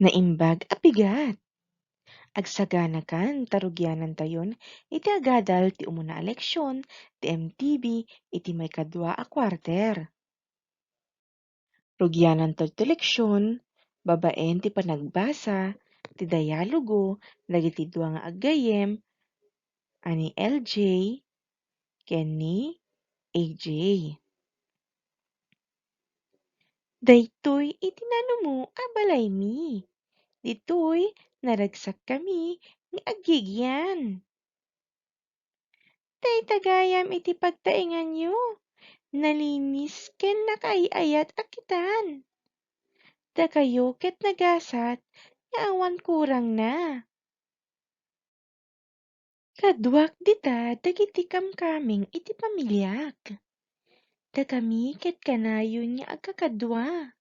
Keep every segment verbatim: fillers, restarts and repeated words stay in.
Naimbag a bigat. Agsaganakan ta rugianantayon iti agadal ti umuna a leksyon ti M T B iti maikadua a kuarter. Rugiananto ti leksyon babaen ti panagbasa ti dialogo dagiti dua nga aggayyem a ni L J ken ni A J. Daytoy iti nanumo a balaymi. Ditoy naragsakkami nga aggigian. Dayta gayam iti pagtaenganyo. Nalinis ken nakaay-ayat a kitan. Dakayo ket nagasat nga awan kurangna. Kaduak dita dagiti kamkaming iti pamiliak. Dakami ket kanayon nga agkakadua.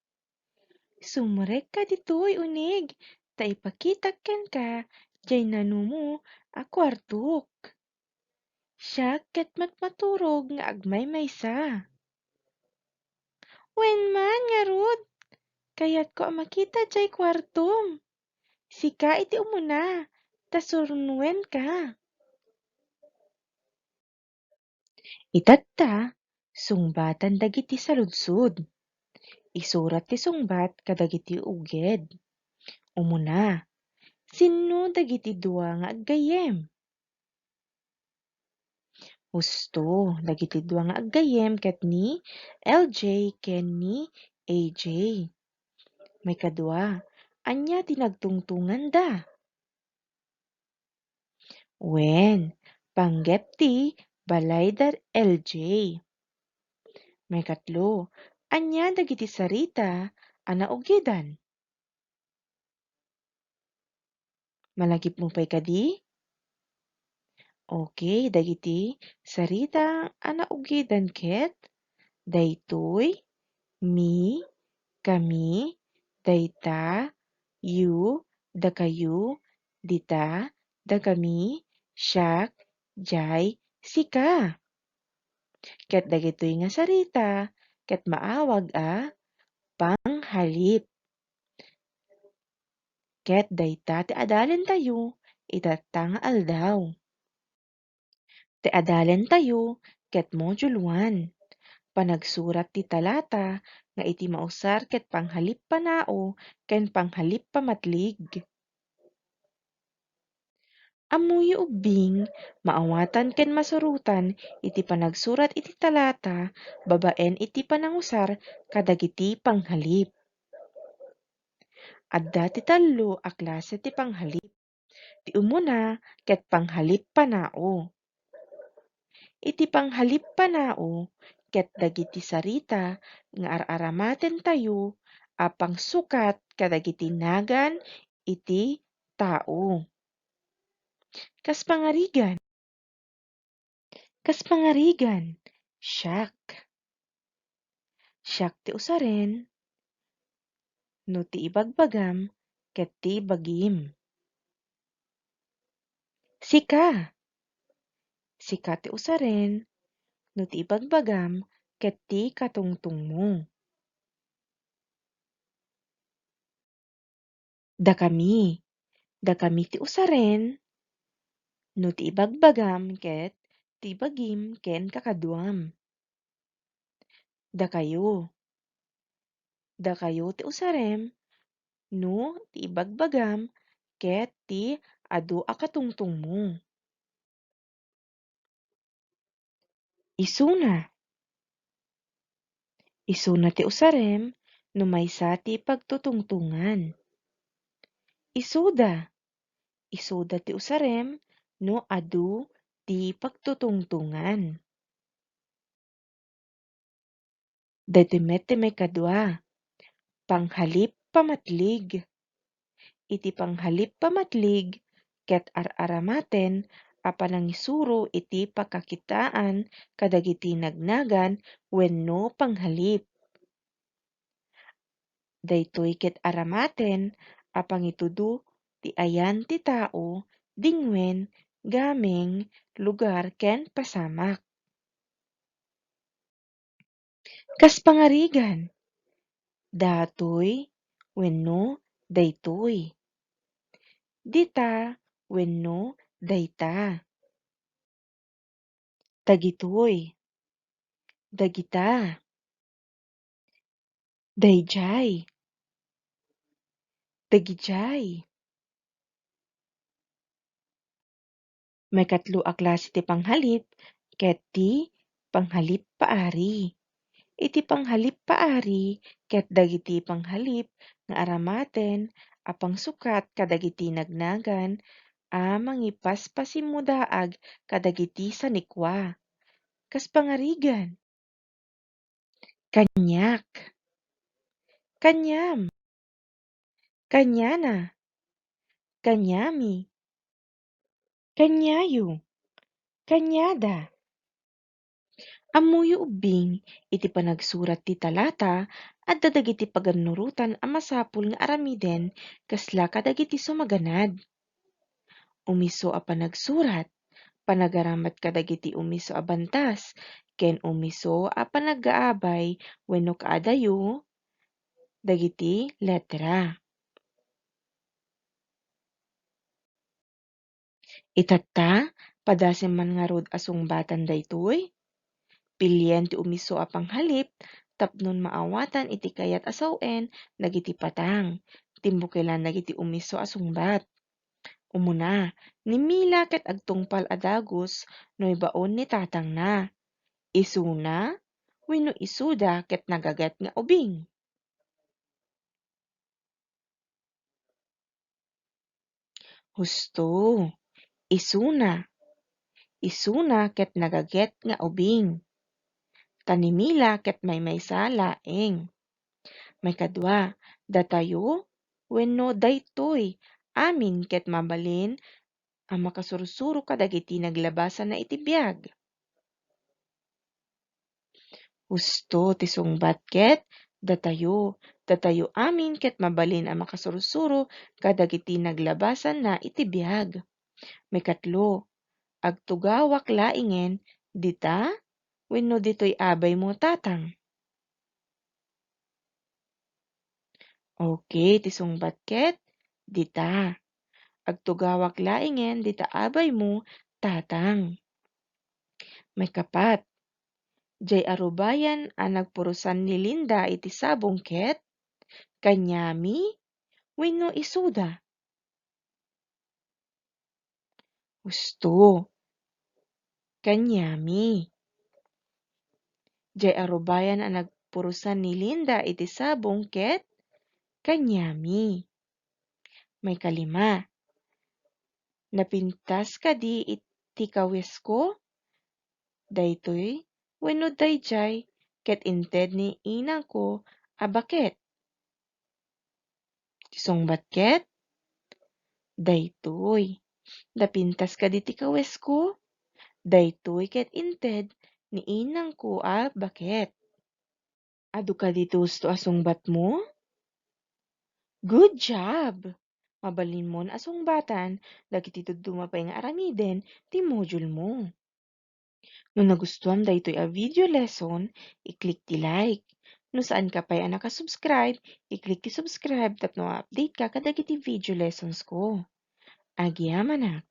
Sumrekka ditoy uneg ta ipakitak kenka diay nanumo a kuartok. Siak ket matmaturog nga agmaymaysa. Wen man ngarud, kayatko a makita diay kuartom. Sika iti umuna, ta surnuenka. Itatta, sungbatan dagiti saludsod. Isurat ti sungbat kadagiti uged. Umuna, sinno dagiti dua nga aggayyem? Husto, dagiti dua nga aggayyem ket ni L J ken ni A J. Maikadua, ania ti nagtungtonganda? Wen, panggep ti balay da L J. Maikatlo, ania dagiti sarita a naugidan? Malagipmo pay kadi? Okay, dagiti sarita a naugidan ket daytoy, mi, kami, dayta, yu, dakayo, dita, dakami, siak, diay, sika. Ket dagitoy nga sarita ket maawag a panghalip. Ket dayta ti adalentayo itatta nga aldaw. Ti adalentayo ket Module one, panagsurat ti talata nga iti mausar ket panghalip panao ken panghalip pamatlig. Ammoyo ubbing, maawatan ken masurotan iti panagsurat iti talata babaen iti panangusar kadagiti panghalip. Adda ti tallo a klase ti panghalip. Ti umuna ket panghalip panao. Iti panghalip panao ket dagiti sarita nga ar-aramatentayo a pangsukat kadagiti nagan iti tao. Kas pangarigan. Kas pangarigan, siak. Siak ti usaren, no ti ibagbagam ket ti bagim. Sika. Sika ti usaren, no ti ibagbagam ket ti katungtungmo. Dakami. Dakami ti usaren, no ti ibagbagam ket ti bagim ken kakaduam. Dakayo. Dakayo ti usarem, no ti ibagbagam ket ti adu a katungtungmo. Isuna. Isuna ti usarem no maysa ti pagtutungtongan. Isuda. Isuda ti usarem no adu ti pagtutungtongan. Daytoy met ti maikadua, panghalip pamatlig. Iti panghalip pamatlig, ket ar-aramaten a panangisuro iti pakakitaan kadagiti nagnagan wenno panghalip. Daytoy ket aramaten a pangitudo ti ayan ti tao, dingwen, gameng, lugar, ken pasamak. Kas pangarigan, datoy wenno Daytoy. Dita wenno dayta. Dagitoy. Dagita. Daydiay. Dagidiay. Maikatlo a klase ti panghalip ket ti panghalip paari. Iti panghalip paari ket dagiti panghalip nga aramaten a pangsukat kadagiti nagnagan a mangipaspasimmudaag kadagiti sanikua. Kas pangarigan, kaniak, kaniam, kaniana, kaniami, kaniayo, kaniada. Ammoyo ubbing, iti panagsurat ti talata, adda dagiti pagannurotan a masapul nga aramiden kasla kadagiti sumaganad. Umiso a panagsurat, panagaramat kadagiti umiso a bantas, ken umiso a panagaabay wenno kaadayo dagiti letra. Itatta, padasem man ngarud a sungbatan daytoy? Pilien ti umiso a panghalip tapno maawatan iti kayat a sawen dagiti patang. Timbukelan dagiti umiso a sungbat. Umuna, ni Mila ket agtungpal a dagus no ibaon ni tatangna. Isuna wenno isuda ket nagaget nga ubing? Husto. Isuna. Isuna ket nagaget nga ubing. Ta ni Mila ket maymaysa laeng. Maikadua, datayo wenno daytoy amin ket mabalin a makasursuro kadagiti naglabasanna iti biag. Husto ti sungbat ket datayo, datayo amin ket mabalin a makasursuro kadagiti naglabasanna iti biag. Maikatlo, agtugawak laengen dita wenno ditoy abaymo, tatang? Okay, ti sungbat ket dita. Agtugawak laengen dita abaymo, tatang. Maikapat, diay arubayan a nagpurosan ni Linda iti sabong ket kaniami wenno isuda? Husto. Kaniami. Diay arubayan a nagpurosan ni Linda iti sabong ket kaniami. Maikalima, napintas kadi iti kawesko? Daytoy wenno daydiay ket inted ni inangko a baket? Ti sungbat ket daytoy. Napintas kadi ti kawesko? Daytoy ket inted ni inangko a baket. Adu kadi ti husto a sungbatmo? Good job! Mabalinmon a sungbatan dagiti dadduma pay nga aramiden ti module mo. No nagustuam daytoy a video lesson, i-click ti like. No saanka pay a nakasubscribe, i-click ti subscribe tapno ma-update ka kadagiti video lessons ko. Agyamanak!